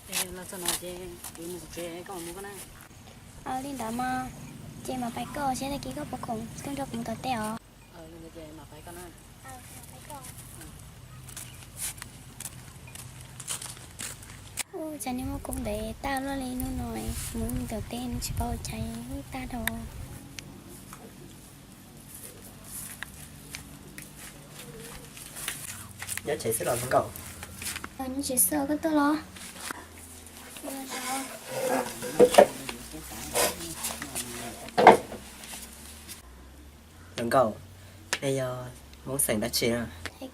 Los txog no ces kuv mus tsev, koj mam mus koj na. Li ntawd mas, ces mam pais koj, seb tag kis koj puas khoom tuaj nrog kuv mus tom teb os. Ua cas niag Muaj Koob ntawd tag luaj li, hnub no mus tom teb tsis paub ua cas tag dhau. Nyob tsev xwb los nkauj? Nyob tsev xwb, koj tuaj los? Hluas nkauj, nej yog Hmoob xeem dab tsi na?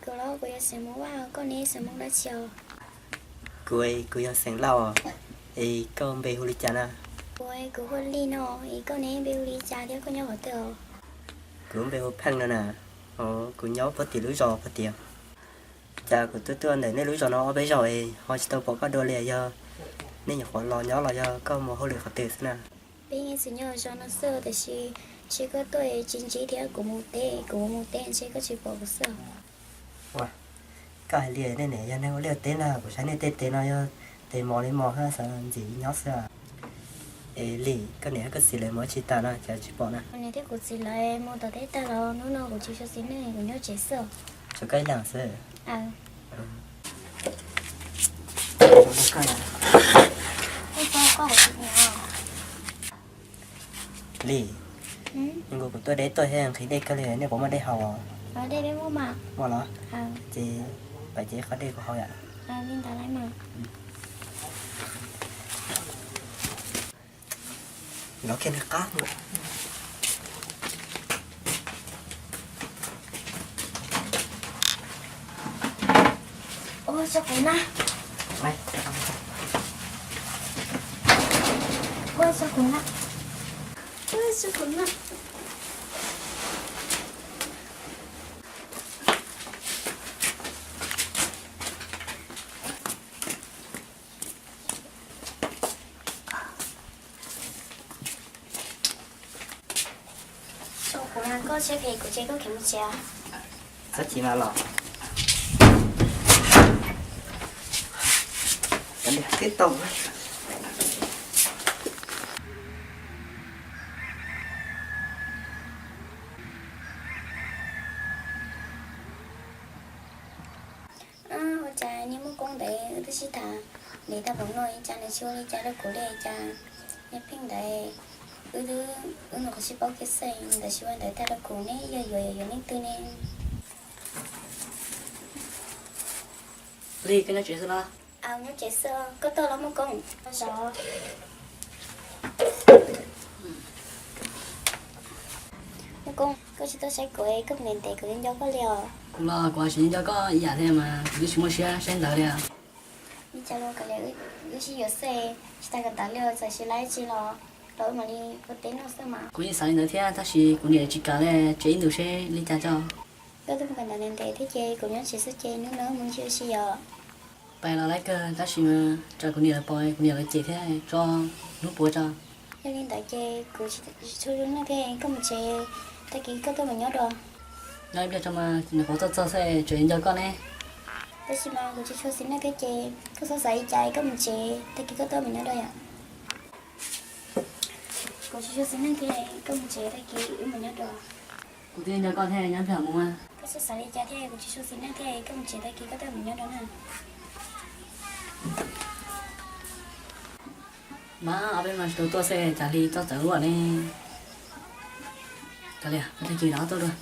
Kuv los kuv yog xeem Hmoob Vaj, koj ne xeem Hmoob dab tsi os? Kuv, kuv yog xeem Lauj, es koj npe hu li cas na? Kuv, kuv hu Lij no, es koj ne npe hu li cas thiab koj nyob qhov twg os? Kuv npe hu Pheej no na, kuv nyob puag tim lub zos puag tim. Cas kuv tuaj tuaj ntawm nej lub zos no ob peb zaug es ho tsis tau pom koj dua li, yog nej nyuam qhuav los nyob los yog koj mus hauj lwm qhov twg xwb na? Peb yeej tseem nyob zos no xwb tiam sis ntshe koj tuaj tsis ntsib thiab kuv mus teb, kuv mus teb ntshe koj tsis pom kuv xwb. Ua, koj hais li nej niam yog neeg ua liaj teb na, kuv saib nej tej teb no yog teb mos li mos hab xav ntxiv nyob xwb. Es Lij, koj niam koj txiv lawv mus tsis tas no cas tsis pom na? Kuv niam thiab kuv txiv lawv mus tom teb tag los hnub no kuv tsis tshua xis neej, kuv nyob tsev xwb. Tsuas koj ib leeg xwb. Lij, nkaus kuv tuaj deb tuaj thiab nqhis dej kawg li, nej puas muaj dej haus? Muaj los? Ces pais ces qhov dej kuv haus yom. Los kiag nws qab. Ua tso kuv na. Ua tso kuv na. Ua tso kuv na. Tso kuv na, koj siab phem kuv ces koj khiav mus tsev. Txhob chim mas los. Kav liam tib tau. Ua cas niag Muaj Koob ntawd wb twb sib tham ntev tag npaum no, ua cas nws tsis ua li cas rau kuv li cas? Niag Pheej ntawd, wb twb, wb nyuam qhuav sib paub kiag xwb, ntawd tsis ua ntawd tag rau kuv ne, yog yuav yuav leej twg ne? Li, koj nyob tsev xwb los? Nyob tsev xwb, koj tuaj los Muaj Koob? Muaj Koob, koj tsis tuaj saib kuv, koj mus ntev ntev kuv nco koj li os. Kuv los kuv tseem nco koj ib yam thiab mas kuv twb tsis muaj siab saib ntawv li. Li cas los kav liam, wb sib yuav xwb, tsis tas kawm ntawv li os, txawm tsis laib tsi los, los wb mam li ua teb noj xwb mas. Kuv yeej xav li ntawd thiab tab sis kuv niam tsis kam li, tsev ib ntus seb li cas tso. Koj twb mus kawm ntawv ntev ntev thiab ces kuv nyob tsev xwb ces hnub no mus ua si yom. Pais los laib kawg tab sis mas tsam kuv niam lawv pom kuv niam lawv cem thiab tso hnub puav tso. Yog li ntawd ces kuv tsis tshua zoo neej thiab, koj mus tsev, tag kis koj tuaj mam nyob dua. Nyob ib pliag tso mas, nyuam qhuav tuaj txog xwb tseem nco koj ne. Tab sis mas kuv tsis tshua xis neej thiab ces koj txhob xav li cas, koj mus tsev, tag kis koj tuaj mam nyob dua yom. Kuv tsis tshua xis neej thiab, koj mus tsev, tag kis wb mam nyob dua. Kuv twb nco koj thiab, nyob ib pliag mus. Koj txhob xav li cas thiab, kuv tsis tshua xis neej thiab, koj mus tsev, tag kis koj tuaj mam nyob dua na. Mas ob peb mas tsis tau tuaj xwb cas li txob txawv luaj ne. Kav liam, tag kis rov tuaj dua.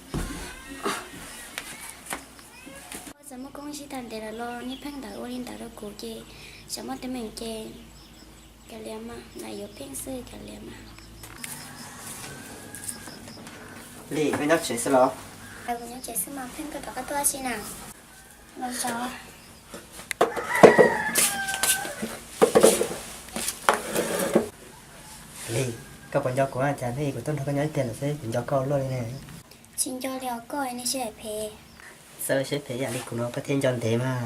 Ua txawm Muaj Koob sib tham ntev lawm los niag Pheej ntawd ua li ntawd rau kuv ces tsam muaj teeb meem ces kav liam mas, lam yuav Pheej xwb kav liam mas. Li, koj nyob tsev xwb los? Kuv nyob tsev xwb mas, Pheej koj rov qab tuaj ua si na. Los zov. Li, koj puas nco kuv? Cas hnub ib kuv tuaj nrog koj nyob ib pliag lawm xwb kuv nco koj luaj li ne. Tsis nco li os, koj niag siab phem. Txawj siab phem ib yam li kuv no koj thiaj nco ntev mas.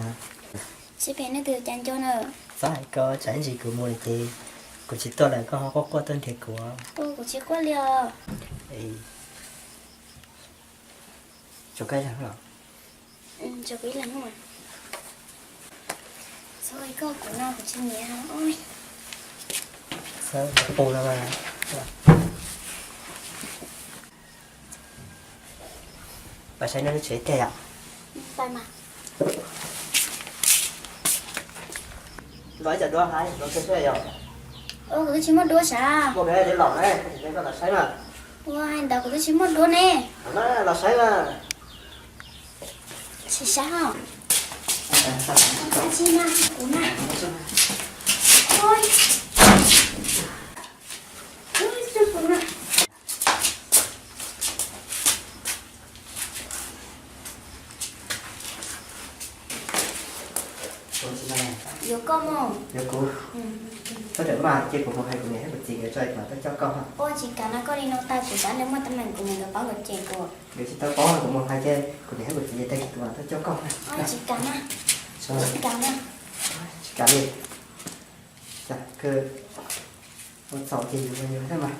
Siab phem leej twg cas nco na. Txhob hais koj, tsam ib ntsis kuv mus lawm ces kuv tsis tuaj lawm koj ho quaj quaj tuaj nrhiav kuv. Kuv tsis quaj li os. Tsuas koj ib leeg los? Tsuas kuv ib leeg. Ua koj kuv no kuv tsis nyiam. Ua, pus no mas. Pais saib nej lub tsev ib pliag yom. Los ib co duab hais los kawg thiab yom. Kuv twb tsis muaj duab sav. Muaj peb li los ne, koj los saib mas. Ua ntawd kuv twb tsis muaj duab ne. Los saib mas. Tsis saib os. Tsis na, kuv na. Ua, kuv na. Yuav koj mog. Yuav kuv. Txhob rawm maj, cia kuv mus hais kuv niam thiab kuv txiv nkawd tso kom tuaj coj koj. Ua tsis kam na, koj li no tag kuv xav li muaj teeb meem kuv niam nkawd paub nkawd cem kuv. Nkawd tsis tau paub, kuv mus hais ces kuv niam thiab kuv txiv nkawd tag kuv mam tuaj coj koj. Ua tsis kam na. Tsis kam na. Tsis kam li. Ua txhaum ces yus yus thiab mas.